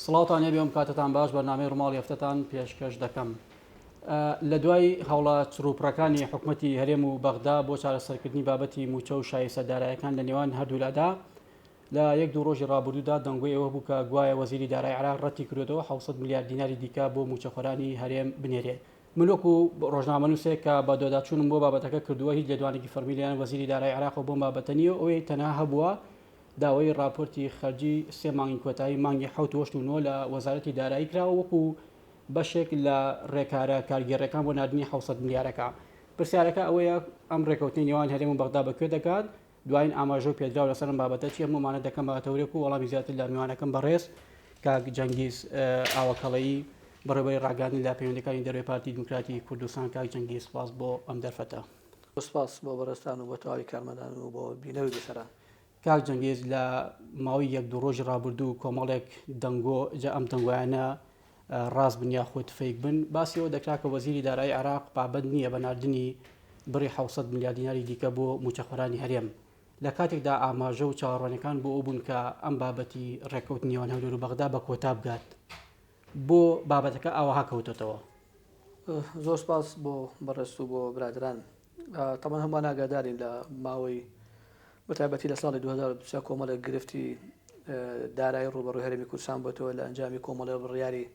سڵاوتان لێبێ ئەم کاتەتان باش بەرنامەی ڕووماڵی هەفتەتان پێشکەش دەکەم. لە دوای هەوڵە چڕوپڕەکانی حکومەتی هەرێم و بەغدا بۆ چارەسەرکردنی بابەتی مووچە و شایستە دارایەکان لە نێوان هەردوولادا لە یەک دوو ڕۆژی ڕابردوودا دەنگۆی ئەوە بوو کە گوایە وەزیری دارای عێراق ڕەتی کردۆتەوە 700 ملیار دیناری دیکە بۆ مووچەخۆرانی هەرێم بنێرێ. من وەکو ڕۆژنامەنووسێک کە بەدواداچوونم بۆ بابەتەکە کردووە هیچ لێدوانێکی فەرمی لەلایەن وەزیری دارای عێراقەوە بۆم بابەتە نییە و ئەوەی تەنها هەبووە داوای ڕاپۆرتی خەرجی سێ مانگی کۆتایی مانگی حەوت و هەشت و نۆ لە وەزارەتی دارایی کراوە وەکو بەشێک لە ڕێکارە کارگێڕیەکان بۆ ناردنی 700 ملیارەکە. پرسیارەکە ئەوەیە ئەم ڕێکەوتنەی نێوان هەرێم و بەغدا بە کوێ دەگات؟ دوایین ئاماژە و پێدراو لەسەر ئەم بابەتە چییە؟ هەموو ئەمانە دەکەم بە تەورێک و وەڵامی زیاتر لە میوانەکەم بەڕێز کاک جەنگیز ئاوەکەڵەیی بەڕێوەبەری ڕاگەیاندن لە پەیوەندیەکانی دەرەوەی پارتی دیموکراتی کوردستان. کاک جەنگیز سوپاس بۆ ئەم دەرفەتە. سوپاس بۆ بەڕێزتان و بۆ تەواوی کارمەندان و بۆ بینەر و بیسەران. کاک جەنگیز لە ماوەی یەک دوو ڕۆژی ڕابردوو کۆمەڵێک دەنگۆ جا ئەم دەنگۆیانە ڕاست بن یاخود فەیک بن باسی ئەوە دەکرا کە وەزیری دارایی عێراق پابەند نییە بە ناردنی بڕی 700 ملیار دیناری دیکە بۆ مووچەخۆرانی هەرێم لە کاتێکدا ئاماژە و چاوەڕوانیەکان بۆ ئەو بوون کە ئەم بابەتی ڕێککەوتنی نێوان هەولێر و بەغدا بە کۆتا بگات بۆ بابەتەکە ئاوەها کەوتۆتەوە. زۆر سپاس بۆ بەڕێزت و بۆ برادەران. تەبعەن هەمووان ئاگادارین لە ماوەی بە تایبەتی لە ساڵی 2023 کۆمەڵێک گرفتی دارایی ڕووبەڕووی هەرێمی کوردستان بۆتەوە لە ئەنجامی کۆمەڵێ بڕیاری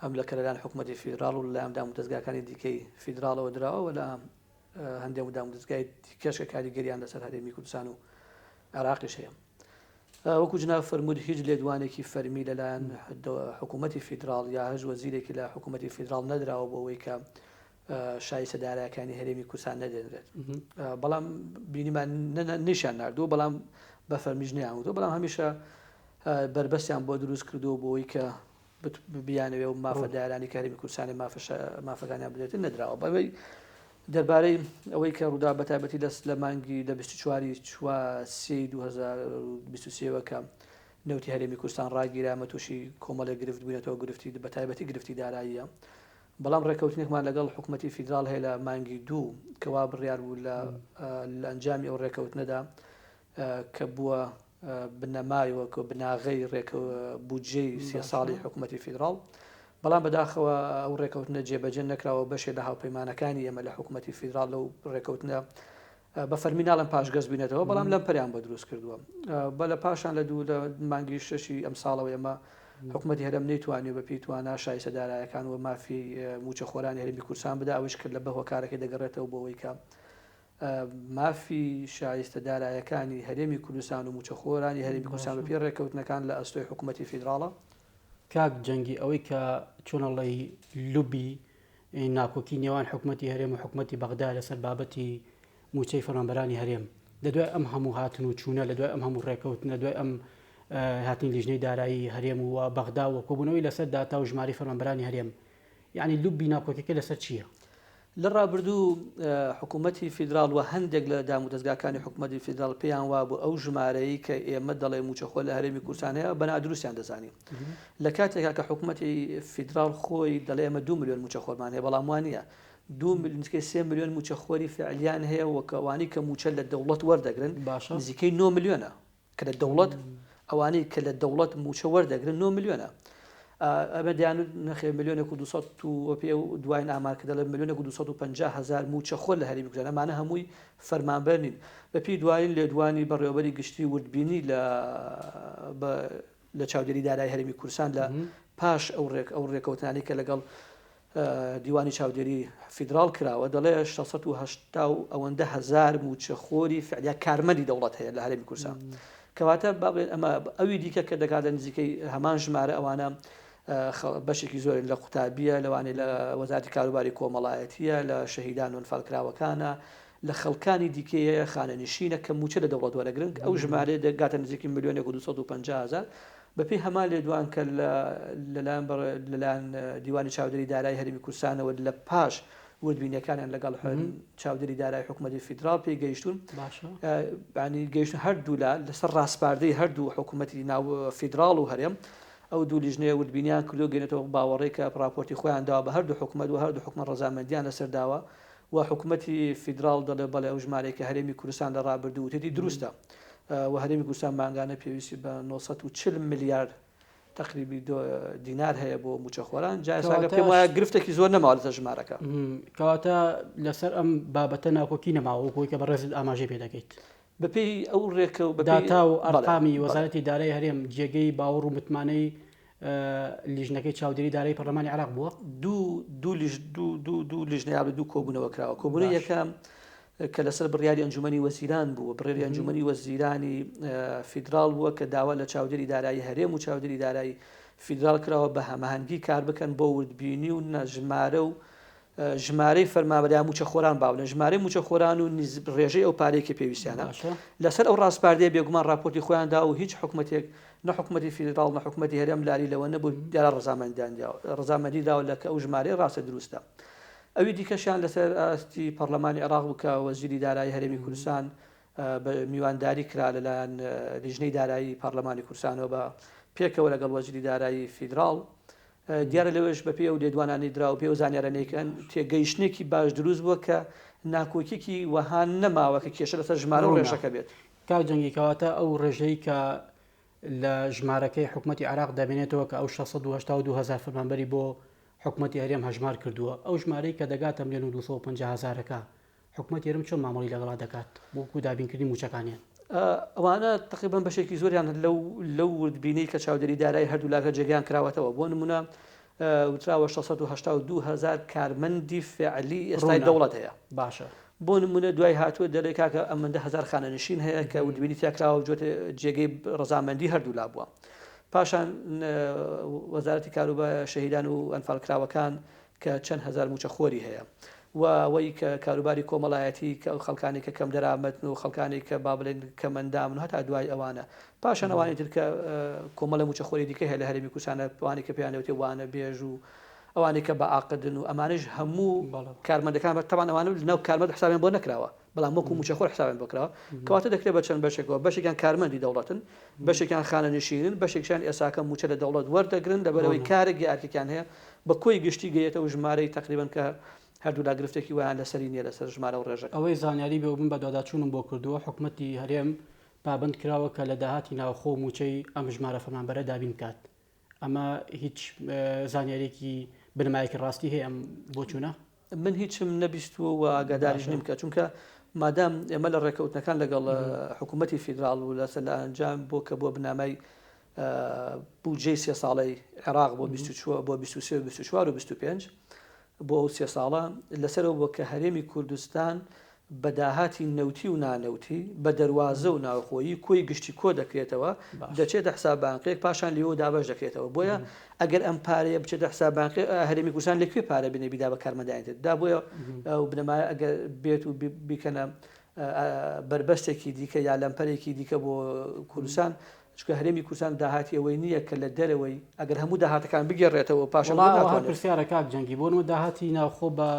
هەم لە کە لەلایەن حکوومەتی فیدراڵ و لەلایەن دامودەزگاکانی دیکەی فیدراڵەوە دراوە و لە هەندێک دامودەزگای دیکەش کە کاریگەریان لەسەر هەرێمی کوردستان و عێراقیش هەیە. وەکو جناب فەرمووت هیچ لێدوانێکی فەرمی لەلایەن حکوومەتی فیدراڵ یا هەش وەزیرێکی لە حکوومەتی فیدراڵ نەدراوە بۆ ئەوەی کە شایستە دارایەکانی هەرێمی کوردستان نەدێنرێت بەڵام بینیمان نیشان نردووە بەڵام بە فەرمیش نیان وتووە بەڵام هەمیشە بربەستیان بۆ دروست کردووە بۆ ئەوەی کە بیانەوێ و مافە دارانی کارمی کوردستانی مافەکانیان بدرێت نەدراوە بەوەی دەربارەی ئەوەی کە ڕوودا بە تایبەتی لەس لە مانگی لە 24 چوار سێ 2023 کە نەوتی هەرێمی کوردستان ڕاگیرا ئەمە تووشی کۆمەڵێک گرفت بووینەتەوە گرفتی بە تایبەتی گرفتی داراییە بەڵام ڕێککەوتنێکمان لەگەڵ حکومەتی فیدراڵ هەیە لە مانگی دوو کە وا بڕیار بوو لە لە ئەنجامی ئەو ڕێککەوتنەدا کە بووە بنەمای وەک بناغەی ڕێک بودجەی سێ ساڵی حکومەتی فیدراڵ بەڵام بەداخەوە ئەو ڕێککەوتنە جێبەجێ نەکراوە بەشێ لە هاوپەیمانەکانی ئێمە لە حکومەتی فیدراڵ لەو ڕێککەوتنە بە فەرمی ناڵێم پاشگەز بینێتەوە بەڵام لەم پەریان بۆ دروست کردووە بە لە پاشان لە دوو لە مانگی شەشی ئەم ساڵەوە ئێمە حکوومەتی هەرێم نەیتوانی بە پێی توانا شایستە دارایەکان و مافی مووچەخۆرانی هەرێمی کوردستان بدا ئەوەیش کرد لە بە هۆکارەکەی دەگەڕێتەوە بۆ ئەوەی کە مافی شایستە دارایەکانی هەرێمی کوردستان و مووچەخۆرانی هەرێمی کوردستان بە پێی ڕێککەوتنەکان لە ئەستۆی حکوومەتی فیدراڵە. کاک جەنگی ئەوەی کە چۆن ئەڵێی لوبی ناکۆکی نێوان حکومەتی هەرێم و حکومەتی بەغدا لەسەر بابەتی مووچەی فەرمانبەرانی هەرێم لە دوای ئەم هەموو هاتن و چوونە لە دوای ئەم هەموو ڕێکەوتن لە دوای ئەم هاتنی لیژنەی دارایی هەرێم و بەغدا و کۆبوونەوەی لەسەر داتا و ژمارەی فەرمانبەرانی هەرێم یعنی لوبی ناکۆکیەکە لەسەر چییە؟ لە ڕابردوو حکوومەتی فیدراڵ و هەندێک لە دامودەزگاکانی حکوومەتی فیدراڵ پێیان وابوو ئەو ژمارەی کە ئێمە دەڵێ مووچەخۆر لە هەرێمی کوردستان هەیە بە نادروستیان دەزانی لە کاتێکا کە حکوومەتی فیدراڵ خۆی دەڵێ ئێمە دوو ملیۆن مووچەخۆرمان هەیە بەڵام وا نییە دوو ملیۆن نزیکەی سێ ملیۆن مووچەخۆری فعلیان هەیە و کە ئەوانەی کە مووچە لە دەوڵەت وەردەگرن باشە نزیکەی نۆ ملیۆنە کە لە دەوڵەت ئەوانەی کە لە دەوڵەت مووچە وەردەگرن نۆ ملیۆنە ئەمە دەیانوت نەخێر ملیۆنێک و 200 و پێ و دواین ئامار کە دەڵێن ملیۆنێک و 250 هەزار مووچە خۆر لە هەرێمی کوردستان ئەمانە هەمووی فەرمانبەر نین بەپێی دوایین لێدوانی بەڕێوەبەری گشتی وردبینی لە بە لە چاودێری دارایی هەرێمی کوردستان لە پاش ئەو ڕێک ئەو ڕێکەوتنانەی کە لەگەڵ دیوانی چاودێری فیدراڵ کراوە دەڵێ 680 و ئەوەندە هەزار مووچەخۆری فعلیا کارمەندی دەوڵەت هەیە لە هەرێمی کوردستان کەواتە با بڵێن ئەمە ئەوی دیکە کە دەگاتە نزیکەی هەمان ژمارە ئەوانە بەشێکی زۆرن لە قوتابیە لەوانەیە لە وەزارەتی کاروباری کۆمەڵایەتیە لە شەهیدان و ئەنفالکراوەکانە لە خەڵکانی دیکەیە خانەنشینە کە مووچە لە دەوڵەت وەرەگرن ئەو ژمارەیە دەگاتە نزیکی ملیۆنێک و 250 هەزار بەپێی هەمان لێدوان کە لەلایەن لەلایەن دیوانی چاودێری دارایی هەرێمی کوردستانەوە لە پاش وردبینیەکانیان لەگەڵ چاودێری دارایی حکوومەتی فیدراڵ پێی گەیشتوون ینی گەیشتن هەردوولا لەسەر ڕاسپاردەی هەردوو حکوومەتی ناو فیدراڵ و هەرێم ئەو دوو لیژنەیە وردبینیان کردو گەێنێتەوە باوەڕێک کە راپۆرتی خۆیان داوە بە هەردوو حکوومەت و هەردوو حکومەت ڕەزامەندیان لەسەر داوە و حکومەتی فیدراڵ دەڵێ بەڵێ ئەو ژمارەی کە هەرێمی کوردستان لە ڕابردوو وتێتی دروستە و هەرێمی کوردستان مانگانە پێویستی بە 940 ملیار. تەقریبی دینار هەیە بۆ مووچەخۆران، جا ئێستا پێم وایە گرفتێکی زۆر نەماوە لەسەر ژمارەکە. کەواتە لەسەر ئەم بابەتە ناکۆکی نەماوە وەکو ئەوەی کە بەڕێزت ئاماژەی پێ دەکەیت. بەپێی ئەو ڕێکە و داتا و ئەرقامی وەزارەتی دارایی هەرێم جێگەی باوەڕ و متمانەی لیژنەکەی چاودێری دارایی پەرلەمانی عێراق بووە؟ دوو دوو لیژ دوو دوو دوو لیژنە یا دوو کۆبوونەوە کراوە. کۆبوونەوەی یەکەم کە لەسەر بڕیاری ئەنجومەنی وەزیران بوو، بڕیاری ئەنجومەنی وەزیرانی فیدراڵ بووە کە داوا لە چاودێری دارایی هەرێم و چاودێری دارایی فیدراڵ کراوە بە هەماهەنگی کار بکەن بۆ وردبینی و ژمارە و ژمارەی فەرمانبەر یا مووچەخۆران با بڵێن ژمارەی مووچەخۆران و ڕێژەی ئەو پارەی کە پێویستیانە لەسەر ئەو ڕاسپاردەیە بێگومان ڕاپۆرتی خۆیان دا و هیچ حکومەتێک نە حکومەتی فیدراڵ نە حکومەتی هەرێم لاری لەوە نەبوو دیارە ڕەزامەندیان ڕەزامەندی داوە لە کە ئەو ژمارەیە ڕاستە دروستە. ئەوی دیکەشیان لەسەر ئاستی پەڕلەمانی عێراق بوو کە وەزیری دارایی هەرێمی کوردستان بە میوانداری کرا لەلایەن لیژنەی دارایی پەڕلەمانی کوردستانەوە بە پێکەوە لەگەڵ وەزیری دارایی فیدراڵ. دیارە لەوێش بەپێی ئەو لێدوانانەی درا و پێی ئەو زانیارانەی کە تێگەیشتنێکی باش دروست بووە کە ناکۆکیەکی وەها نەماوە کە کێشە لەسەر ژمارە و ڕێژەکە بێت. کاک جەنگی کەواتە ئەو ڕێژەی کە لە ژمارەکەی حکومەتی عێراق دەمێنێتەوە کە ئەو 682 هەزار فەرمانبەری بۆ حکومەتی هەرێم هەژمار کردووە، ئەو ژمارەی کە دەگاتە ملیۆن و 250 هەزارەکە، حکومەتی هەرێم چۆن مامەڵەی لەگەڵا دەکات وەکو دابینکردنی مووچەکانیان؟ ئەوانە تەقریبەن بەشێکی زۆریان لەو لەو وردبینەی کە چاودێری دارایی هەردوولاکە جێگەیان کراوەتەوە، بۆ نموونە وتراوە 682 هەزار کارمەندی فعلی ئێستای دەوڵەت هەیە. باشە. بۆ نموونە دوای هاتووە دەلێ کاکە ئەمەندە هەزار خانەنشین هەیە کە وردبینی تیا کراوە و جۆتە جێگەی ڕەزامەندی هەردوولا بووە. پاشان وەزارەتی کاروبا شەهیدان و ئەنفالکراوەکان کە چەند هەزار مووچەخۆری هەیە و ئەوەی کە کاروباری کۆمەڵایەتی کە ئەو خەڵکانەی کە کەمدەرامەتن و خەڵکانێک کە با بڵێن کەمەندامن و هەتا دوای ئەوانە. پاشان ئەوانی تر کە کۆمەڵە مووچەخۆری دیکە هەیە لە هەرێمی کوردستانە ئەوانەی کە پێیان دەوترێ وانەبێژ و ئەوانەی کە بە عەقدن و ئەمانەش هەموو کارمەندەکان بە تەبعەن ئەوانە لەناو کارمەند حسابیان بۆ نەکراوە بەڵام وەکو مووچەخۆر حسابیان بۆ کراوە کەواتە دەکرێت بە چەند بەشێکەوە بەشێکیان کارمەندی دەوڵەتن بەشێکیان خانەنشینن بەشێکیان ئێساکە مووچە لە دەوڵەت وەردەگرن لەبەرئەوەی کارێک یا ئەرکێکیان هەیە بە کۆی گشتی گەیەتە و ژمارەی تەقریبەن کە هەردوولا گرفتێکی وایان لەسەری نییە لەسەر ژمارە و ڕێژەکە. ئەوەی زانیاری بێ و من بەدواداچوونم بۆ کردووە حکومەتی هەرێم پابەند کراوە کە لە داهاتی ناوخۆ مووچەی ئەم ژمارە فەرمانبەرە دابین بکات. ئەمە هیچ زانیاریەکی بنەمایەکی ڕاستی هەیە ئەم بۆچوونە؟ من هیچم نەبیستووە و ئاگاداریش نیم کە چونکە مادام ئێمە لە ڕێکەوتنەکان لەگەڵ حکوومەتی فیدراڵ و لەسەر لە ئەنجام بۆ کە بۆ بنامای بودجەی سێ ساڵەی عێراق بۆ بۆ 23 و 24 و 25 بۆ ئەو سێ ساڵە لەسەرەوە بۆ کە هەرێمی کوردستان بە داهاتی نەوتی و نانەوتی، بە دەروازە و ناوخۆیی کۆی گشتی کۆ دەکرێتەوە، دەچێتە حساب بانقیەک پاشان لێوە دابەش دەکرێتەوە. بۆیە ئەگەر ئەم پارەیە بچێتە حساب بانقی ئایا هەرێمی کوردستان لە کوێ پارە بێنێ بیدا بە کارمەندانی تر؟ دا بۆیە ئەو بنەمایە ئەگەر بێت و بیکەنە بەربەستێکی دیکە یا لەمپەرێکی دیکە بۆ کوردستان، چونکە هەرێمی کوردستان داهاتی ئەوەی نییە کە لە دەرەوەی ئەگەر هەموو داهاتەکان بگێڕێتەوە پاشان وەڵا ئەوە هەر پرسیارە کاک جەنگی بۆ نموونە داهاتی ناوخۆ بە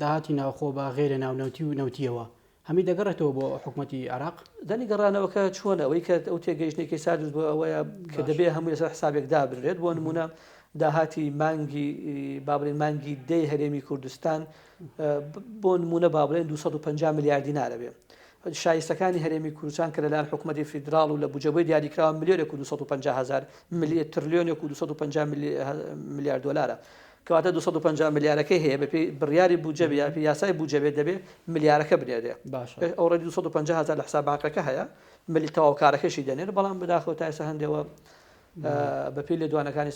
داهاتی ناوخۆ بە غەیرە ناونەوتی و نەوتیەوە هەمی دەگەڕێتەوە بۆ حکومەتی عێراق؟ دەنی گەڕانەوەکە چۆنە؟ ئەوەی کە ئەو تێگەیشتنێکی سا دروست بووە ئەوەیە کە دەبێ هەمووی لەسەر حسابێک دابنرێت بۆ نموونە داهاتی مانگی با بڵێن مانگی دەی هەرێمی کوردستان بۆ نموونە با بڵێن 250 ملیار دینارە بێ شایستەکانی هەرێمی کوردستان کە لەلایەن حکومەتی فیدراڵ و لە بودجە بۆی دیاریکراوە ملیۆنێک و 250 هەزار ترلیۆنێک و 250 ملیار دۆلارە. کەواتە 250 ملیارەکەی هەیە بەپێی بڕیاری بودجە بێ یا یاسای بودجە بێت دەبێ ملیارەکە بنێرێ. باشە. ئۆڕێدی 250 هەزار لە حساب بانقەکە هەیە ملی تەواوکارەکەشی دەنێر بەڵام بەداخەوە تا ئێستا هەندێوە بەپێی لێدوانەکانی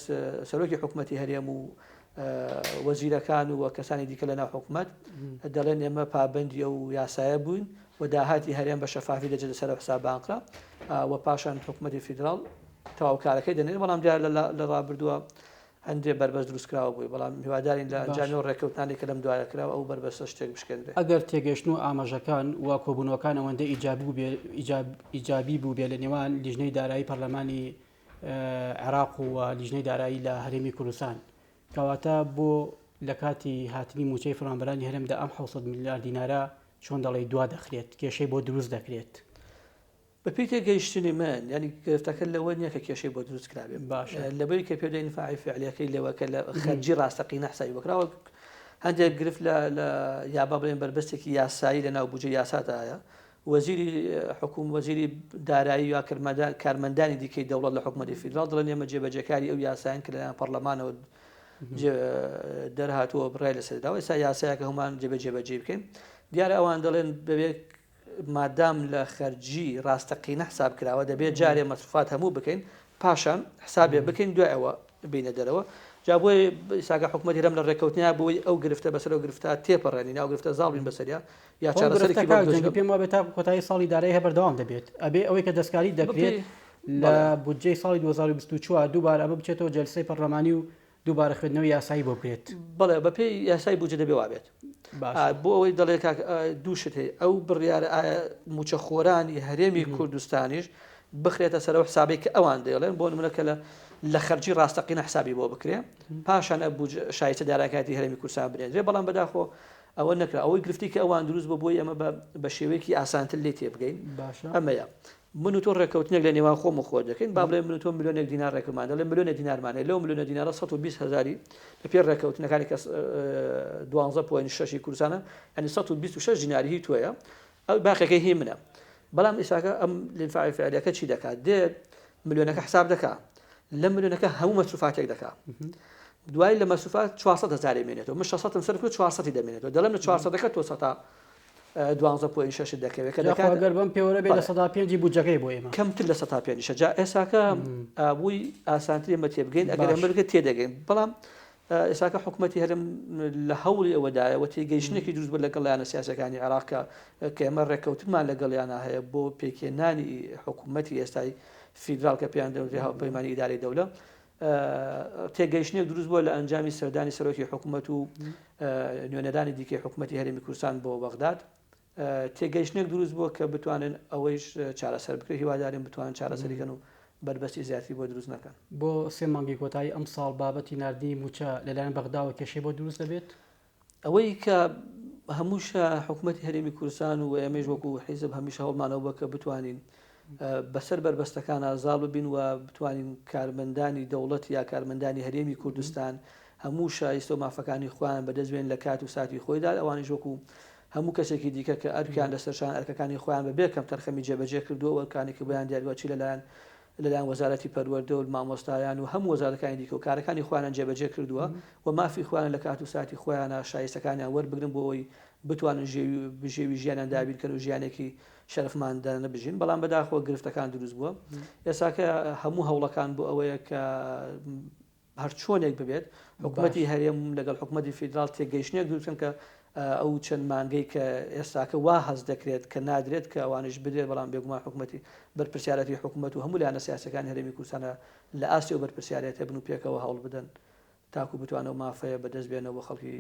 سەرۆکی حکومەتی هەرێم و وەزیرەکان و کەسانی دیکە لەناو حکومەت دەڵێن ئێمە پابەندی ئەو یاسایە بووین و داهاتی هەرێم بە شەفافی دەچێتە سەر حساب بانقە و پاشان حکومەتی فیدراڵ تەواوکارەکەی دەنێت بەڵام دیار لە ڕابردووە هەندێ بەربەست دروستکراوە بووی بەڵام هیوادارین لە ئەنجامی ئەو ڕێککەوتنانەی کە لەم دوایە کراوە ئەو بەربەستە شتێک بشکێنرێ. ئەگەر تێگەشتن و ئاماژەکان و کۆبوونەوەکان ئەوەندە ئیجابی بووبێ لە نێوان لیژنەی دارایی پەرلەمانی عێراق و لیژنەی دارایی لە هەرێمی کوردستان کەواتە بۆ لە کاتی هاتنی مووچەی فەرمانبەرانی هەرێمدا ئەم 700 ملیار دینارە چۆن دەڵێی دوا دەخرێت کێشەی بۆ دروست دەکرێت؟ بە پێی تێگەیشتنی من یانی گرفتەکە لەوە نییە کە کێشەی بۆ دروست کرابێ باشە لەبەری کە پێ دەین فاعی فعلیەکەی لەوە کە لە خەرجی ڕاستەقینە حسابی بکراوە هەندێک گرفت لە لە یا با بڵێن بەربەستێکی یاسایی لە ناو بودجە یاسادا هەیە. وەزیری حکوم وەزیری دارایی یا کارمەندانی دیکەی دەوڵەت لە حکومەتی فیدراڵ دەڵێن ئێمە جێبەجێکاری ئەو یاسایان کە لەلایەن پەرلەمانەوە دەرهاتووە بڕای لەسەر داوە ئێستا یاسایەکە هەمان جێبەجێ بکەین دیارە ئەوان دەڵێن دەبێت مادام لە خەرجی ڕاستەقینە حساب کراوە دەبێت جارێ مەسروفات هەموو بکەین پاشان حسابێ بکەین دوای ئەوە بینە دەرەوە جا بۆیە ئیساکە حکومەتی هەرێم لە ڕێککەوتنیا بۆی ئەو گرفتە بەسەر ئەو گرفتە تێپەڕێنین ئەو گرفتە زاڵ بین بەسەریا یا خۆ چارەسەرێکی گرفتە بۆ کاک جەنگی بدۆزینەوە. پێم وابێت تا کۆتایی ساڵی دارایی هەر بەردەوام دەبێت ئەبێ ئەوەی کە دەستکاری دەکرێت بەپێی لە بەڵێ. بودجەی ساڵی 2024 دووبارە ئەمە بچێتەوە جەلسەی پەرلەمانی و دووبارە خوێندنەوەی یاسایی بۆ بکرێت. بەڵێ بەپێی یاسای بودجە دەبێ وابێت. باشە. بۆ ئەوەی دەڵێ کاک دوو شت هەیە ئەو بڕیارە ئایا مووچەخۆرانی هەرێمی کوردستانیش بخرێتە سەر ئەو حسابەی کە ئەوان دەیڵێن بۆ نمونە کە لە لە خەرجی ڕاستەقینە حسابی بۆ بکرێ پاشان ئە بودجە شایستە دارایەکانی هەرێمی کوردستان بنێنرێ بەڵام بەداخۆ ئەوە نەکرا ئەوەی گرفتی کە ئەوان دروست بۆ بۆی ئەمە بە شێوەیەکی ئاسانتر لێ تێبگەین باشە ئەمەیە من و تۆ ڕێککەوتنێک لە نێوان خۆم و خۆت دەکەین با بڵێ من و تۆ ملیۆنێک دینار ڕێکمان دەڵێ ملیۆنێک دینارمان هەیە لەو ملیۆنە دینارە 120 هەزاری بە پێی ڕێککەوتنەکانی کە 12.6 کوردستانە یعنی 126 دیناری هی تۆیە ئەو باقیەکەی هی منە بەڵام ئیساکە ئەم لینفاعی فعلیەکە چی دەکات دێت ملیۆنەکە حساب دەکا لە ملیۆنەکە هەموو مەسروفاتێک دەکا دوای لە مەسروفات 400 هەزاری مێنێتەوە من 600 سەرف کرد 400 دەمێنێتەوە دەڵێم لە 400ەکە تۆ سەتا دوانزە point شەشت دەکەوێت کە دەکات گەر بەم پێوەرە بێت 5% بودجەکەی بۆ ئێمە کەمتر لە سەتا پێنجیشە جا ئێساکە بووی ئاسانتری ئێمە تێبگەین ئەگەر ئەمە بکە تێدەگەین بەڵام ئێساکە حکوومەتی هەرم لە هەوڵی ئەوەدایە و تێگەیشتنێکی دروست بوو لەگەڵ لایەنە سیاسەکانی عێراق کە کە ئێمە ڕێککەوتنمان لەگەڵیانە هەیە بۆ پێکهێنانی حکوومەتی ئێستای فیدراڵ کە پێیان دەوترێ هاوپەیمانی ئیدارەی دەولە تێگەیشتنێک دروست بووە لە ئەنجامی سەردانی سەرۆکی حکوومەت و نوێنەرانی دیکەی حکوومەتی هەرێمی کوردستان بۆ بەغداد تێگەیشتنێک دروست بووە کە بتوانن ئەوەیش چارەسەر بکرێت هیوادارین بتوانن چارەسەری کەن و بەربەستی زیاتری بۆ دروست نەکەن. بۆ سێ مانگی کۆتایی ئەمساڵ بابەتی ناردنی مووچە لەلایەن بەغداوە کێشەی بۆ دروست دەبێت؟ ئەوەی کە هەمووشە حکوومەتی هەرێمی کوردستان و ئێمەیش وەکو حیزب هەمیشە هەوڵمان ئەوە بووە کە بتوانین بەسەر بەربەستەکانا زاڵ ببین و بتوانین کارمەندانی دەوڵەت یا کارمەندانی هەرێمی کوردستان هەموو شایستە و مافەکانی خۆیان بەدەست بێن لە کات و ساتی خۆیدا ئەوانیش وەکو هەموو کەسێکی دیکە کە ئەرکیان لەسەر شان ئەرکەکانی خۆیان بە بێ کەمتەرخەمی جێبەجێ کردووە و ئەرکانی کە بۆیان دیار بووە چی لەلایەن لەلایەن وەزارەتی پەروەردە و مامۆستایان و هەموو وەزارەتەکانی دیکە و کارەکانی خۆیانیان جێبەجێ کردووە و مافی خۆیانە لە کات و ساتی خۆیانا شایستەکانیان وەربگرن بۆ ئەوەی بتوانن ژێوی بژێوی ژیانیان دابین کەن و ژیانێکی شەرەفمەندانە بژین بەڵام بەداخەوە گرفتەکان دروست بووە ئێساکە هەموو هەوڵەکان بۆ ئەوەیە کە هەرچۆنێک ببێت حکومەتی هەرێم لەگەڵ حکومەتی فیدراڵ تێگەیشتنێک دروست بکەن کە ئەو چەند مانگەی کە ئێستاکە وا هەست دەکرێت کە نادرێت کە ئەوانیش بدرێت بەڵام بێگومان حکومەتی بەرپرسیارەتی حکومەت و هەموو لایەنە سیاسەکانی هەرێمی کوردستانە لە ئاستی ئەو بەرپرسیارێتە بن و پێکەوە هەوڵ بدەن تاکو بتوانن ئەو مافەیە بەدەست بێنەوە بۆ خەڵکی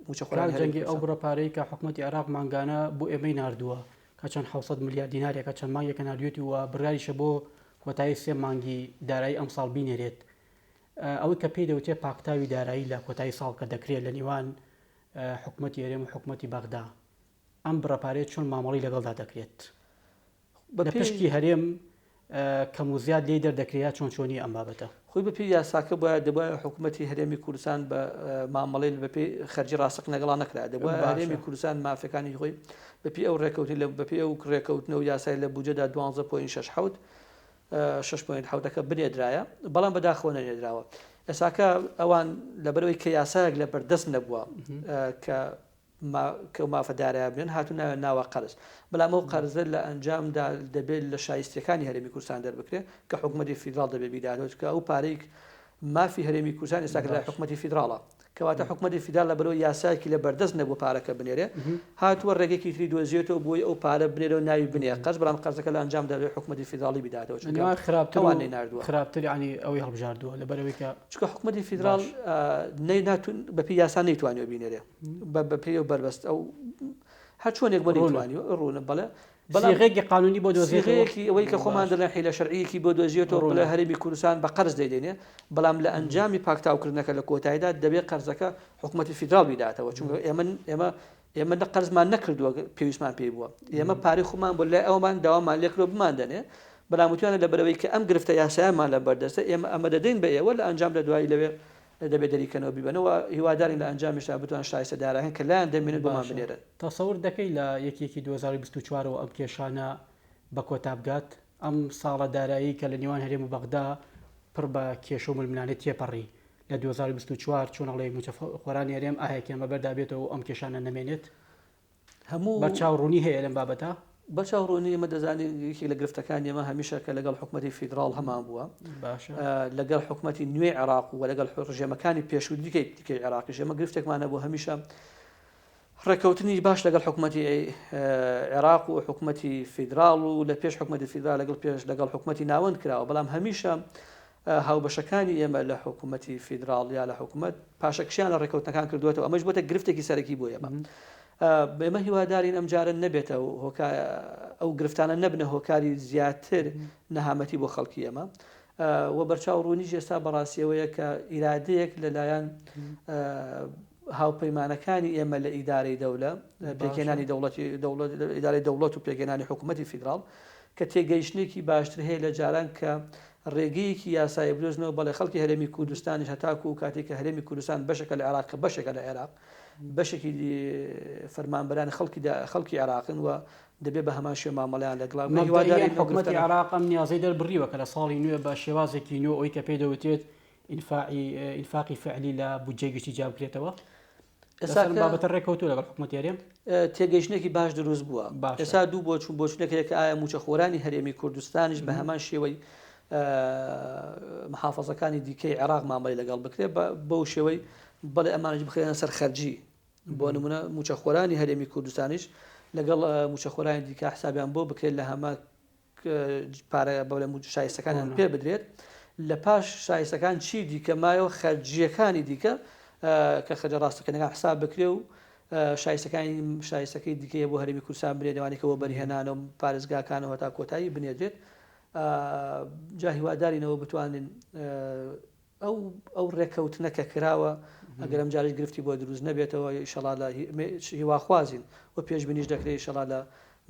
مووچەخۆرانی کاک هەرێمی جەنگی ئەو کوردستان. بڕە پارەی کە حکومەتی عێراق مانگانە بۆ ئێمەی ناردووە کە چەند 700 ملیار دینارێکە چەند مانگێکە ناردوێتی و بڕیاریشە بۆ کۆتایی سێ مانگی دارایی ئەمساڵ بینێرێت ئەوەی کە پێی دەوترێت پاکتاوی دارایی لە کۆتایی ساڵ کە دەکرێت لە نێوان حکومەتی هەرێم و حکومەتی بەغدا ئەم بڕە پارەیە چۆن مامەڵەی لەگەڵدا دەکرێت؟ لە پشکی هەرێم کەم و زیاد لێی دەردەکرێت یا چۆن چۆنی ئەم بابەتە؟ خۆی بەپێی یاساکە بوایە دەبوایە حکوومەتی هەرێمی کوردستان بە مامەڵەی بەپێی خەرجی ڕاستەقینە لەگەڵا نەکرایە دەبوایە هەرێمی کوردستان مافەکانی خۆی بەپێی ئەو ڕێکەوتنی لە بەپێی ئەو ڕێکەوتنە و یاسای لە بودجەدا دوانزە point شەش حەوت شەش point حەوتەکە بنێدرایە بەڵام بەداخەوە نەنێدراوە ئێساکە ئەوان لەبەرەوەی کە یاسایەک لە بەردەست نەبووە کە کە مافە دارایە بنێن هاتوو ناوێن ناوە قەرز بەڵام ئەو قەرزە لە ئەنجامدا دەبێت لە شایستەکانی هەرێمی کوردستان دەربکرێت کە حکوومەتی فیدراڵ دەبێت بیداتەوە چونکە ئەو پارەی مافی هەرێمی کوردستان ئێستا کە لای حکوومەتی فیدراڵە کەواتە حکومەتی فیدراڵ لەبەرئەوەی یاسایەکی لە بەردەست نەبوو پارەکە بنێرێ هاتووە ڕێگەیەکی تری دۆزیوێتەوە بۆی ئەو پارە بنێرێ و ناوی بنێ قەرز بەڵام قەرزەکە لە ئەنجامدا دەبێ حکومەتی فیدراڵی بیداتەوە چونکە لەنێوان خراپتر ئەوان و نەیناردووە. خراپتر یانی ئەوەی هەڵبژاردووە لەبەرئەوەی کە چونکە حکومەتی فیدراڵ باش. نەی ناتون بەپێی یاسا نەیتوانیوە بینێرێ بە بەپێی ئەو بەربەست ئەو هەر چۆنێک بۆ ڕوونە. نەیتوانیوە ڕوونە بەڵێ بەڵام سیغەیەکی قانونی بۆ دۆزێتەوە سیغەیەکی ئەوەی کە خۆمان باش. دەڵێن حیلە شەرعیەکی بۆ دۆزیێتەوە بڵێ ڕوونە. هەرێمی کوردستان بە قەرز دەیدەینێ بەڵام لە ئەنجامی پاکتاوکردنەکە لە کۆتاییدا دەبێ قەرزەکە حکومەتی فیدراڵ بیداتەوە چونکە ئێمە ئێمە ئێمە نە قەرزمان نەکردووە پێویستمان پێی بووە ئێمە پارەی خۆمان بۆ لای ئەومان داوامان لێکرۆ بماندەنێ بەڵام وتویانە لە بەرەوەی کە ئەم گرفتە یاسایەمان لە بەردەستە ئێمە ئەمە دەدەین بە ئێوە لە ئەنجام لە دوایی لەوێ. دەبێت دەریکەنەوە بیبەنەوە هیوادارین لە ئەنجامیشدا بتوان شایستە دارایەکان کە لایان دەمێنێت بۆمان باشە بنێرن. تەسەور دەکەی لە یەک یەکی 2024 ەوە ئەم کێشانە بە کۆتا بگات؟ ئەم ساڵە دارایی کە لە نێوان هەرێم و بەغدا پڕ بە کێشە و ململانێ تێپەڕی لە 2024 چۆن ئەڵێی مووچە خۆرانی هەرێم ئاهێکیان بەبەردا بێتەوە و ئەم کێشانە نەمێنێت؟ هەموو بەرچاو ڕوونی هەیە لەم بابەتە؟ بەرچاو ڕوونی ئێمە دەزانین یەکێک لە گرفتەکانی ئێمە هەمیشە کە لەگەڵ حکومەتی فیدراڵ هەمان بووە باشە لەگەڵ حکومەتی نوێی عێراق و لەگەڵ ڕژێمەکانی پێشوو دیکەی دیکەی عێراقیش ئێمە گرفتێکمان هەبوو هەمیشە ڕێککەوتنی باش لەگەڵ حکومەتی عێراق و حکومەتی فیدراڵ و لە پێش حکومەتی فیدراڵ لەگەڵ پێش لەگەڵ حکومەتی ناوەند کراوە بەڵام هەمیشە هاوبەشەکانی ئێمە لە حکوومەتی فیدراڵ یا لە حکوومەت پاشەکشیان لە ڕێککەوتنەکان کردووەتەوە ئەمەش بۆتە گرفتێکی سەرەکی بۆ ئێمە ئێمە هیوادارین ئەم جارە نەبێتە هۆکار ئەو گرفتانە نەبنە هۆکاری زیاتر نەهامەتی بۆ خەڵکی ئێمە و بەرچاو ڕوونیش ئێستا بەڕاستیەوەیە کە ئیرادەیەک لەلایەن هاوپەیمانەکانی ئێمە لە ئیدارەی دەولە پێکهێنانی دەوڵەتی دەوڵەت ئیدارەی دەوڵەت و پێکهێنانی حکوومەتی فیدراڵ کە تێگەیشتنێکی باشتر هەیە لە جاران کە ڕێگەیەکی یاسایی بدۆزنەوە بەڵێ خەڵکی هەرێمی کوردستانیش هەتاکو و کاتێک کە هەرێمی کوردستان بەشێکە لە عێراق کە بەشێکە لە عێراق بەشێکی فەرمانبەرانی خەڵکی خەڵکی عێراقن و دەبێ بە هەمان شێوە مامەڵەیان لەگەڵ بکرێت. مەبدەئیەن هیوادارین ئەو حکومەتی گرفتانە عێراق ئەم نیازەی دەربڕیوە کە لە ساڵی نوێ بە شێوازێکی نوێ ئەوەی کە پێی دەوترێت ئینفاعی ئینفاقی فعلی لە بودجەی گشتی جیا بکرێتەوە ئێستا لەسەر ئەم کە بابەتە ڕێککەوتووە لەگەڵ حکومەتی هەرێم؟ تێگەیشتنێکی باش دروست بووە. باشە. ئێستا دوو بۆچوون، بۆچوونێک هەیە کە ئایا مووچەخۆرانی هەرێمی کوردستانیش بە هەمان شێوەی محافەزەکانی دیکەی عێراق مامەڵەی لەگەڵ بکرێت بە بەو شێوەی بەڵێ ئەمانیش بخرێنە سەر خەرجی بۆ نمونە مووچەخۆرانی هەرێمی کوردستانیش لەگەڵ مووچەخۆرانی دیکە حسابیان بۆ بکرێت لە هەمان پارە بەڵێ شایستەکانیان پێ بدرێت لە پاش شایستەکان چی دیکە مایەوە خەرجیەکانی دیکە کە خەرجە ڕاستەقینەکان حساب بکرێ و شایستەکانی شایستەکەی دیکەیە بۆ هەرێمی کوردستان بنێت لەوانەیە کە بۆ بەرهێنانە و پارێزگاکانەوە تا کۆتایی بنێدرێت جا هیوادارینەوە بتوانین ئەو ئەو ڕێکەوتنە کە کراوە ئەگەر ئەم جاریش گرفتی بۆ دروست نەبێتەوە ئیشەڵا لە هیواخوازین و پێشبینیش دەکرێت ئیشەڵا لە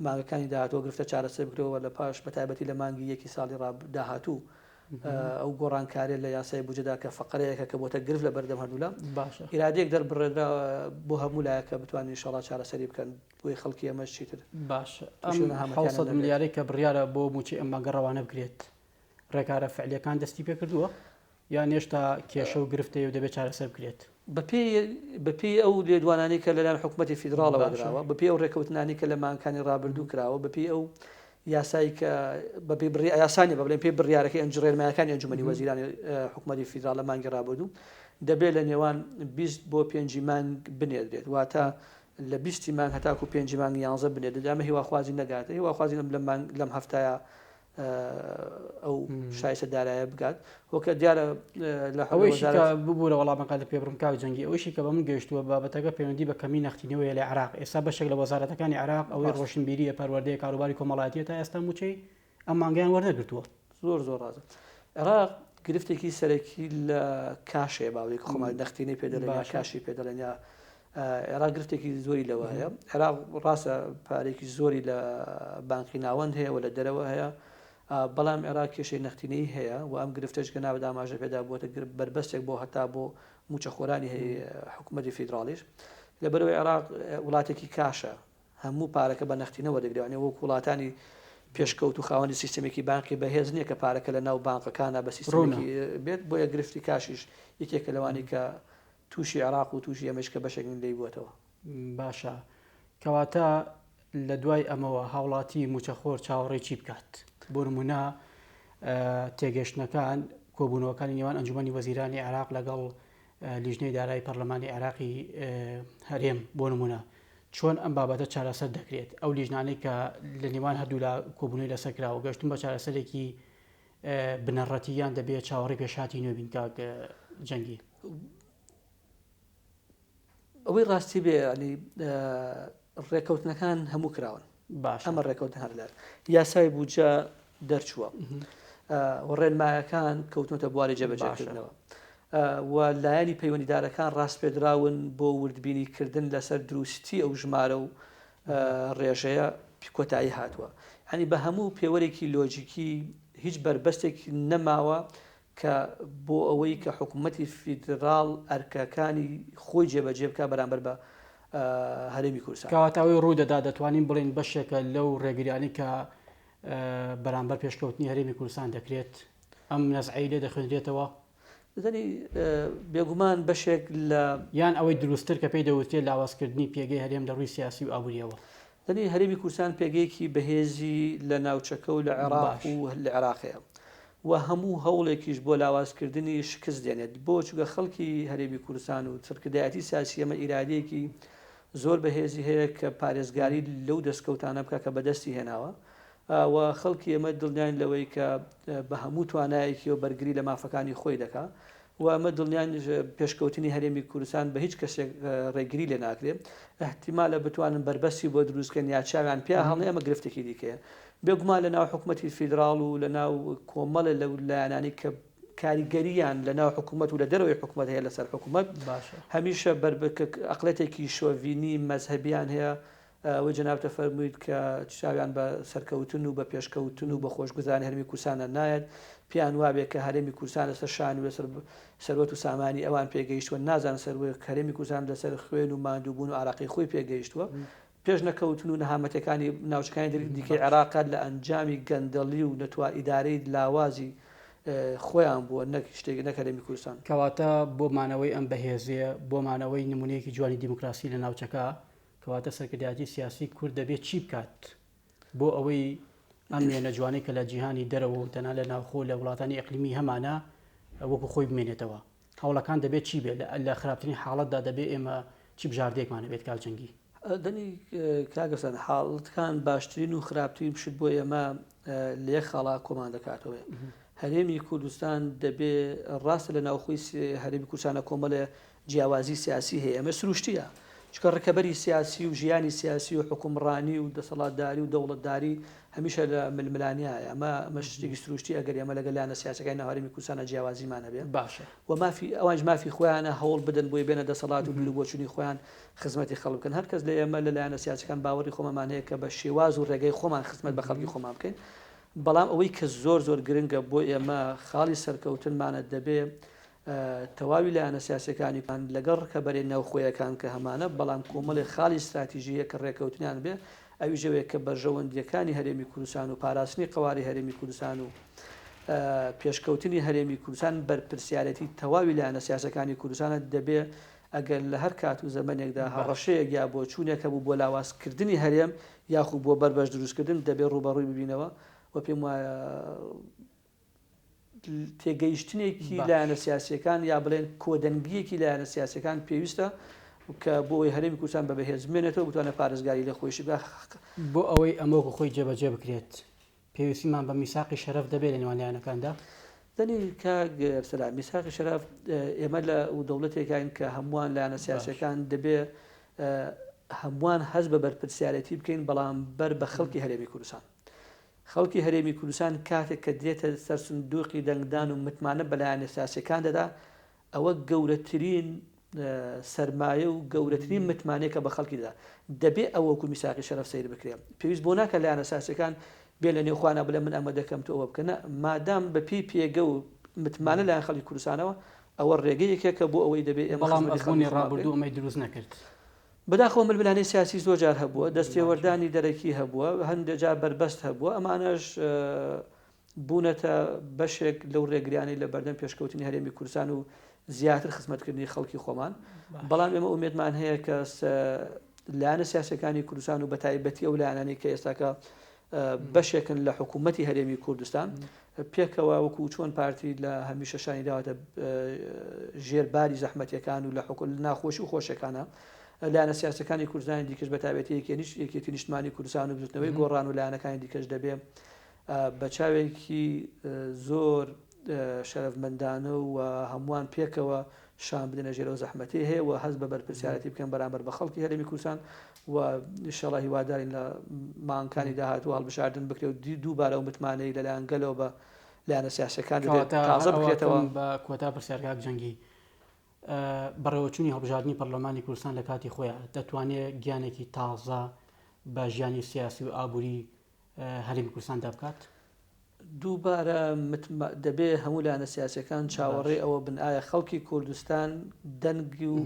مانگەکانی داهاتووە گرفتە چارەسەر بکرێەوە لە پاش بە تایبەتی لە مانگی یەکی ساڵی ڕاب داهاتوو ئەو گۆڕانکاریە لە یاسای بودجەدا کە فەقەرەیەکە کە بۆتە گرفت لە بەردەم هەردوولا باشە ئیرادەیەک دەربڕێنرا بۆ هەموو لایەک کە بتوانین ئیشەڵا چارەسەری بکەن بۆی خەڵکی ئێمەش چیتر باشە ئەم تووشی نەهامەتیانە 700 نەبێت. ملیارەی کە بڕیارە بۆ مووچەی ئەم مانگە ڕەوانە بکرێت ڕێکارە فعلیەکان دەستی پێکردووە یان هێشتا کێشە و گرفت هەیە و دەبێت چارەسەر بکرێت؟ بەپێی بەپێی ئەو لێدوانانەی کە لەلایەن حکومەتی فیدراڵەوە باشە. دراوە، بەپێی ئەو ڕێککەوتنانەی کە لە مانگەکانی ڕابردوو کراوە، بەپێی ئەو یاسای کە بەپێی بڕی یاسا نیە بە بڵێن پێی بڕیارەکەی ئەنج ڕێنمایەکانی ئەنجومەنی وەزیرانی حکومەتی فیدراڵ لە مانگی ڕابردوو دەبێت لە نێوان 20 بۆ پێنجی مانگ بنێردرێت واتە لە بیستی مانگ هەتاکو پێنجی مانگ یانزە بنێردرێت ئەمە هیواخوازی نەگاتە هیواخوازین لەم مانگ لەم هەفتەیە ئەو شایستە دارایە بگات وەکە دیارە لە ئەوەیشی کە ببوورە وەڵامەکانت پێ بڕم کاک جەنگی ئەوەیشی کە بە من گەیشتووە بابەتەکە پەیوەندی بە کەمی نەختینەوەیە لە عێراق ئێستا بەشێک لە وەزارەتەکانی عێراق ئەوەی ڕۆشنبیریە پەروەردەیە کاروباری کۆمەڵایەتیە تا ئێستا مووچەی ئەم مانگەیان وەرنەگرتووە. زۆر زۆر ڕاستە عێراق گرفتێکی سەرەکی لە کاش هەیە باوەی کە خۆمان نەختینەی پێ دەڵێن یا کاشی پێ دەڵێن یا عێراق گرفتێکی زۆری لەوە هەیە عێراق ڕاستە پارێکی زۆری لە بانقی ناوەند هەیە و لە دەرەوە هەیە بەڵام عێراق کێشەی نەختینەی هەیە و ئەم گرفتەش کە ناوت ئاماژە پێدا بووەتە بەربەستێک بۆ هەتا بۆ مووچەخۆرانی حکوومەتی فیدراڵیش لەبەرەوەی عێراق وڵاتێکی کاشە هەموو پارەکە بە نەختینە وەردەگرێت یانی وەک وڵاتانی پێشکەوت و خاوەنی سیستەمێکی بانقی بەهێز نییە کە پارەکە لە ناو بانقەکانە بە سیستەمێکی بێت بۆیە گرفتی کاشیش یەکێکە لەوانی کە تووشی عێراق و تووشی ئێمەش کە بەشێک نین لێی بووەتەوە. باشە کەواتە لە دوای ئەمەوە هاوڵاتی مووچەخۆر چاوەڕێی چی بکات؟ بۆ نموونە تێگەشتنەکان کۆبوونەوەکانی نێوان ئەنجومەنی وەزیرانی عێراق لەگەڵ لیژنەی دارایی پەرلەمانی عێراقی هەرێم بۆ نموونە چۆن ئەم بابەتە چارەسەر دەکرێت؟ ئەو لیژنانەی کە لە نێوان هەردوولا کۆبوونەوەی لەسەر کراوە گەشتون بە چارەسەرێکی بنەڕەتی یان دەبێت چاوەڕێی پێشهاتی نوێ بین کاک جەنگی؟ ئەوەی ڕاستی بێ ینی ڕێکەوتنەکان هەموو کراون باش ئەمە ڕێکەوتن هەر لە یاسای بودجە دەرچووە و ڕێنمایەکان کەوتونەتە بواری جێبەجێکردنەوە و لایەنی پەیوەندیدارەکان ڕاستپێدراون بۆ وردبینیکردن لەسەر دروستی ئەو ژمارە و ڕێژەیە کۆتایی هاتووە. یانی بە هەموو پێوەرێکی لۆجیکی هیچ بەربەستێک نەماوە کە بۆ ئەوەی کە حکوومەتی فیدراڵ ئەرکەکانی خۆی جێبەجێ بکات بەرامبەر بە هەرێمی کوردستان. کەواتە ئەوەی ڕوو دەدا دەتوانین بڵێین بەشێکە لەو ڕێگریانەی کە بەرامبەر پێشکەوتنی هەرێمی کوردستان دەکرێت، ئەم نەزعەی لێ دەخوێنرێتەوە؟ دەزانی بێگومان بەشێک لە. یان ئەوەی دروستتر کە پێی دەوترێت لاوازکردنی پێگەی هەرێم لە ڕووی سیاسی و ئابوورییەوە. دەزانی هەرێمی کوردستان پێگەیەکی بەهێزی لە ناوچەکە و لە عێراق و لە عێراق هەیە و هەموو هەوڵێکیش بۆ لاوازکردنی شکست دێنێت بۆ چونکە خەڵکی هەرێمی کوردستان و سەرکردایەتی سیاسی ئێمە ئیرادەیەکی زۆر بەهێزی هەیە کە پارێزگاری لەو دەستکەوتانە بکات کە بەدەستی هێناوە و خەڵکی ئێمە دڵنیاین لەوەی کە بە هەموو توانایەکیەوە بەرگری لە مافەکانی خۆی دەکا و ئەمە دڵنیاین پێشکەوتنی هەرێمی کوردستان بە هیچ کەسێک ڕێگری لێ ناکرێ ئیحتیمالە بتوانن بەربەستی بۆ دروست کەن یا چاویان پیا هەڵنێ ئەمە گرفتێکی دیکەیە بێگومان لە ناو حکوومەتی فیدراڵ و لە ناو کۆمەڵێ لەو لایەنانی کە کاریگەریان لە ناو حکوومەت و لە دەرەوەی حکوومەت هەیە لەسەر حکوومەت هەمیشە بەر ئەقڵێتێکی شۆڤینی مەزهەبیان هەیە ئەوەی جەنابتە فەرموویت کە چاویان بە سەرکەوتن و بە پێشکەوتن و بە خۆشگوزەرانی هەرێمی کوردستانە نایەت، پێیان وابێ کە هەرێمی کوردستان لەسەر شان و لەسەر سەروەت و سامانی ئەوان پێگەیشتووە، نازانن سەروەت هەرێمی کوردستان لەسەر خوێن و ماندووبوون و ئارەقەی خۆی پێگەیشتووە. پێش نەکەوتن و نەهامەتیەکانی ناوچەکانی دیکەی عێراق لە ئەنجامی گەندەڵی و نەتوا ئیدارەی لاوازی خۆیان بووە نەک شتێک نەک هەرێمی کوردستان. کەواتە بۆ مانەوەی ئەم بەهێزیە، بۆ مانەوەی نمونەیەکی جوانی دیموکراسی لە ناوچەکە، کەواتە سەرکردایەتی سیاسی کورد دەبێت چی بکات بۆ ئەوەی ئەم وێنە جوانەی کە لە جیهانی دەرەوە و تەنها لە ناوخۆ لە وڵاتانی ئیقلیمی هەمانە وەکو خۆی بمێنێتەوە؟ هەوڵەکان دەبێت چی بێت؟ لە خراپترین حاڵەتدا دەبێت ئێمە چی بژاردەیەکمان هەبێت کاک جەنگی؟ دەنی کاک ئەرسلان حاڵەتەکان باشترین و خراپترین شت بۆ ئێمە لە یەک خاڵا کۆمان دەکاتەوە. هەرێمی کوردستان دەبێ ڕاستە لە ناوخۆی هەرێمی کوردستانە کۆمەڵێ جیاوازی سیاسی هەیە، ئەمە سروشتییە، چونکە ڕکەبەری سیاسی و ژیانی سیاسی و حوکمڕانی و دەسەڵاتداری و دەوڵەتداری هەمیشە لە ململانێیایە، ئەمە ئەمە شتێکی سروشتییە ئەگەر ئێمە لەگەڵ لایەنە سیاسیەکانی ناو هەرێمی کوردستانا جیاوازیمان هەبێ باشە. و مافی ئەوانیش مافی خۆیانە هەوڵ بدەن بۆی بێنە دەسەڵات و بیروبۆچوونی خۆیان خزمەتی خەڵک بکەن، هەر کەس لە ئێمە لە لایەنە سیاسیەکان باوەڕی خۆمانمان هەیە کە بە شێواز و ڕێگەی خۆمان خزمەت بە خەڵکی خۆمان بکەین، بەڵام ئەوەی کە زۆر زۆر گرنگە بۆ ئێمە خاڵی سەرکەوتنمانە دەبێ تەواوی لایەنە سیاسیەکانی لەگەڵ ڕکەبەرە ناوخۆیەکان کە هەمانە، بەڵام کۆمەڵێک خاڵی ستراتیژی هەیە کە ڕێکەوتنیان بێ، ئەویش ئەوەیە کە بەرژەوەندییەکانی هەرێمی کوردستان و پاراستنی قەوارەی هەرێمی کوردستان و پێشکەوتنی هەرێمی کوردستان بەرپرسیارێتی تەواوی لایەنە سیاسەکانی کوردستانە، دەبێ ئەگەر لە هەر کات و زەمەنێکدا هەڕەشەیەک یا بۆچوونێک هەبوو بۆ لاوازکردنی هەرێم یاخو بۆ بەربەست دروستکردن دەبێ ڕووبەڕووی ببینەوە و پێم وایە تێگەیشتنێکی لایەنە سیاسیەکان یا بڵێن کۆدەنگیەکی لایەنە سیاسیەکان پێویستە کە بۆ ئەوەی هەرێمی کوردستان بە بەهێز بمێنێتەوە بتوانێت پارێزگاری لە خۆیشی بکات. بۆ ئەوەی ئەمە وەکو خۆی جێبەجێ بکرێت پێویستیمان بە میساقی شەرەف دەبێت لە نێوان لایەنەکاندا؟ دەنی کاک ئەرسەلان میساقی شەرەف ئێمە لە دەوڵەتێکین کە هەمووان لایەنە سیاسیەکان دەبێ هەمووان هەست بە بەرپرسیارێتی بکەین بەڵام بەر بە خەڵکی هەرێمی کوردستان خەڵکی هەرێمی کوردستان کاتێک کە دێتە سەر سندوقی دەنگدان و متمانە بە لایەنە سیاسیەکان دەدا، ئەوە گەورەترین سەرمایە و گەورەترین متمانەیە کە بە خەڵکی دەدا. دەبێ ئەوە وەکو میساقی شەرەف سەیر بکرێ. پێویست بۆ ناکات لایەنە سیاسیەکان بێن لە نێو خۆیانا بڵێن من ئەمە دەکەم تۆ ئەوە بکە. نا، مادام بە پێی پێگە و متمانە لایەن خەڵکی کوردستانەوە، ئەوە ڕێگەیەکە بۆ ئەوەی دەبێ ئێمە بەڵام خزمەتی خەڵکی ئەزموونی خۆمان بکەین. ڕابردوو ئەمەی دروست نەکرد. بەداخەوە ململانێی سیاسی زۆر جار هەبووە، دەستێوەردانی دەرەکی هەبووە، هەندێ جار بەربەست هەبووە، ئەمانەش بوونەتە بەشێک لەو رێگریانەی لە بەردەم پێشکەوتنی هەرێمی کوردستان و زیاتر خزمەتکردنی خەڵکی خۆمان. بەڵام ئێمە ئومێدمان هەیە کە لایەنە سیاسیەکانی کوردستان و بەتایبەتی ئەو لایەنانەی کە ئێستاکە بەشێکن لە حکوومەتی هەرێمی کوردستان پێکەوە وەکو چۆن پارتی لە هەمیشە شانی داوەتە ژێر باری زەحمەتیەکان و لە حکو ناخۆشی و خۆشیەکانە لایەنە سیاسەکانی کوردستانی دیکەش بە تایبەتی یەکێتی نیشتمانی کوردستان و بزوتنەوەی گۆڕان و لایەنەکانی دیکەش دەبێ بە چاوێکی زۆر شەرەفمەندانە و هەمووان پێکەوە شان بدەنە ژێر ئەو زەحمەتەی هەیە و هەست بە بەرپرسیارەتی بکەن بەرامبەر بە خەڵکی هەرێمی کوردستان و ئینشەڵا هیوادارین لە مانگەکانی داهاتوو هەڵبژاردن بکرێت و دووبارە ئەو متمانەی لەلایەن گەلەوە بە لایەنە سیاسیەکان دەبێت کەواتە تازە هەر ئەوە بکرێتەوە. کەم بە کۆتا پرسیار کاک جەنگی، بەڕێوەچوونی هەڵبژاردنی پەرلەمانی کوردستان لە کاتی خۆیا دەتوانێت گیانێکی تازە بە ژیانی سیاسی و ئابووری هەرێمی کوردستاندا بکات؟ دووبارە متما دەبێ هەموو لایەنە سیاسیەکان چاوەڕێی ئەوە بن ئایا خەڵکی کوردستان دەنگ و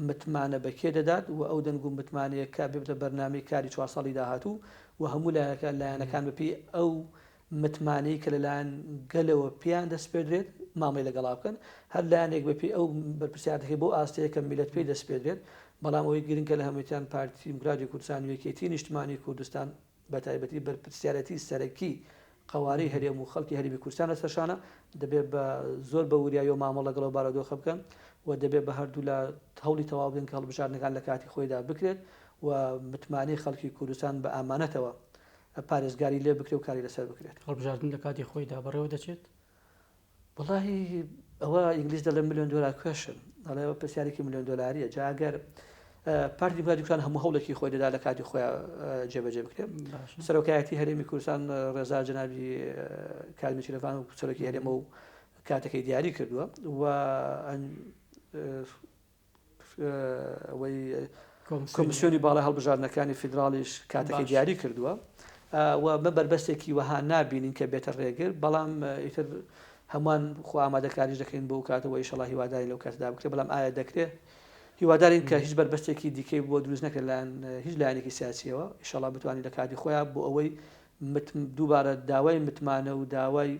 متمانە بە کێ دەدات و ئەو دەنگ و متمانەیە کە ببێتە بەرنامەی کاری چوار ساڵی داهاتوو و هەموو لایەکە لایەنەکان بەپێی ئەو متمانەی کە لەلایەن گەلەوە پێیان دەسپێردرێت مامەی لەگەڵا بکەن هەر لایەنێک بەپێی ئەو بەرپرسیارەتەکەی بۆ ئاستەیە کە میلەت پێی دەسپێردرێت بەڵام ئەوەی گرنگە لە هەموویان پارتی دیموکراتی کوردستان و یەکێتی نیشتمانی کوردستان بەتایبەتی بەرپرسیارێتی سەرەکی قەوارەی هەرێم و خەڵکی هەرێمی کوردستان لەسەر شانە، دەبێت بە زۆر بە وریاییەوە مامەڵە لەگەڵ ئەو بارودۆخە بکەن و دەبێت بە هەردوولا هەوڵی تەواو بدەن کە هەڵبژاردنەکان لە کاتی خۆیدا بکرێت و متمانەی خەڵکی کوردستان بە ئامانەتەوە پارێزگاری لێ بکرێت و کاری لەسەر بکرێت. هەڵبژاردن لە کاتی خۆیدا بەڕێوە دەچێت؟ وەڵاهی ئەوە ئینگلیز دەڵێ ملیۆن دۆلار کوێشن دەڵێ ئەوە پرسیارێکی ملیۆن دۆلاریە جا ئەگەر پارتی دیموکراتی کوردستان هەموو هەوڵێکی خۆی دەدا لە کاتی خۆیان جێبەجێ بکرێت سەرۆکایەتی هەرێمی کوردستان ڕێزا جەنابی کاک نێچیرڤان و سەرۆکی هەرێمە و کاتەکەی دیاری کردووە و ئەوەی کۆمسیۆنی باڵای هەڵبژاردنەکانی فیدراڵیش کاتەکەی دیاری کردووە و بە بەربەستێکی وەها نابینین کە بێتە ڕێگر بەڵام ئیتر هەمووان خۆ ئامادەکاریش دەکەین بۆ کاتەوە ئیشەڵا هیواداری لەو کاتدا بکرێت بەڵام ئایا دەکرێت هیوادارین کە هیچ بەربەستێکی دیکەی بۆ دروست نەکرێت لایەن هیچ لایەنێکی سیاسیەوە ئیشەڵا بتوانین لە کاتی خۆیان بۆ ئەوەی دووبارە داوای متمانە و داوای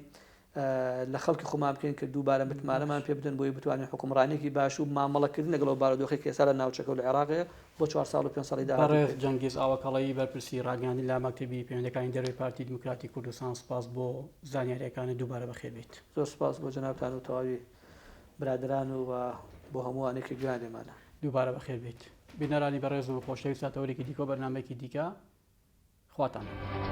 لە خەڵکی خۆمان بکەین کە دووبارە متمانەمان پێ بدەن بۆی بتوانین حوکمڕانیەکی باش و مامەڵەکردن لەگەڵ ئەو بارودۆخەی کە ئێستا لە ناوچەکە و لە عێراق هەیە بۆ چوار ساڵ و پێنج ساڵی داهاتوو بەڕێز بکەین. جەنگیز ئاوەکەڵەیی بەرپرسی ڕاگەیاندن لە مەکتەبی پەیوەندیەکانی دەرەوەی پارتی دیموکراتی کوردستان سوپاس بۆ زانیاریەکانت دووبارە بەخێر بێیت. زۆر سوپاس بۆ جەنابتان و تەواوی برادەران و بۆ هەمووانەی کە گوێیان لێمانە. دووبارە بەخێر بێیت. بینەرانی بەڕێز و خۆشەویست تا تەوەرێکی دیکە و بەرنامەیەکی دیکە خواتان لەگەڵ.